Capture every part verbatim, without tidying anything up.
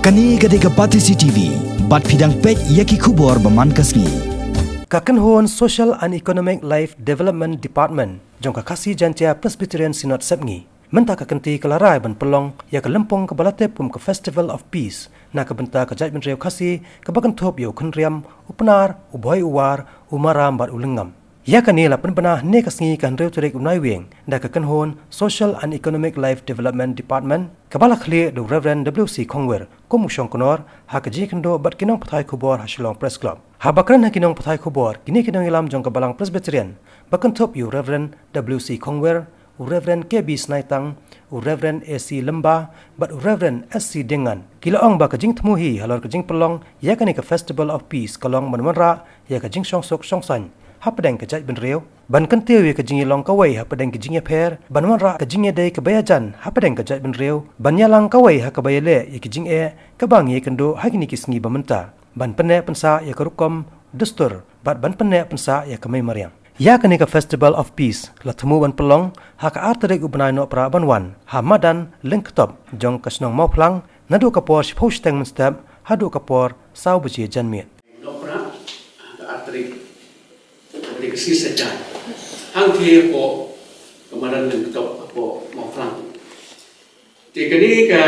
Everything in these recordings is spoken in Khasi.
Kane ka dei ka Batesi T V, bad phi dang peit ïa ki khubor ba man ka sngi. Ka kynhun Social and Economic Life Development Department jong ka Khasi Jaintia Presbyterian Synod Sepngi mynta ka kynti ka la rai ban pynlong ïa ka lympung kaba la tip kum ka Festival of Peace na ka bynta ka jaitbynriew Khasi, kaba kynthup ïa u Khynriam, u Pnar, u Bhoi u War, u Maram bad u Lyngngam. Ïa kane la pynbna hynne ka sngi ka hynriew tarik u Naiwieng da ka kynhun Social and Economic Life Development Department, kaba la khlieh da u Reverend W C Khongwer kum u shongknor ha ka jingïakynduh bad ki nongpathai khubor ha Shillong Press Club. Haba kren ha ki nongpathai khubor kine ki nongïalam jong ka Balang Presbyterian, ba kynthup ïa u Reverend W C Khongwer, u Reverend K B Snaitang, u Reverend A C Lymba bad u Reverend S C Dengan, ki la ong ba ka jingthmu hi halor ka jingpynlong ïa kane ka Festival of Peace ka long ban wanrah ïa ka jingshongsuk shongsaiñ hapdeng ka jaitbynriew, ban kyntiew ïa ka jingïalong kawei hapdeng ka jingïapher, ban wanrah ka jingïadei kaba ïajan hapdeng ka jaitbynriew, ban ïalang kawei ha kaba ïaleh ïa ka jingeh kaba ngi ïakynduh ha kine ki sngi ba mynta, ban pynneh pynsah ïa ka rukom dustur bad ban pynneh pynsah ïa ka mei mariang. Ïa kane ka Festival of Peace la thmu ban pynlong ha ka ar tarik u bnai Nohprah ban wan ha madan Lyngktop jong ka shnong Mawphlang, naduh ka por shiphew shiteng mynstep haduh ka por saw baje janmiet. Nohprah, ha ka ar tarik, ka sngi Saitjaiñ, hangtei hapoh ka madan Lyngktop hapoh Mawphlang. Te kane ka,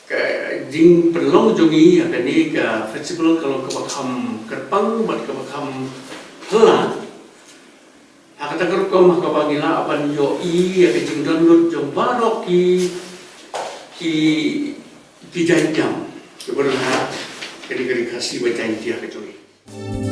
ka jingpynlong jong ngi ha kane ka festival ka long kaba kham kyrpang bad kaba kham phylla. Ha kata ka rukom ha kaba ngi lah ban ïohi ïa ka jingdon lut jong baroh ki, ki, ki jaiñtia kiba don ha kane ka ri Khasi ba Jaintia ka jong ngi.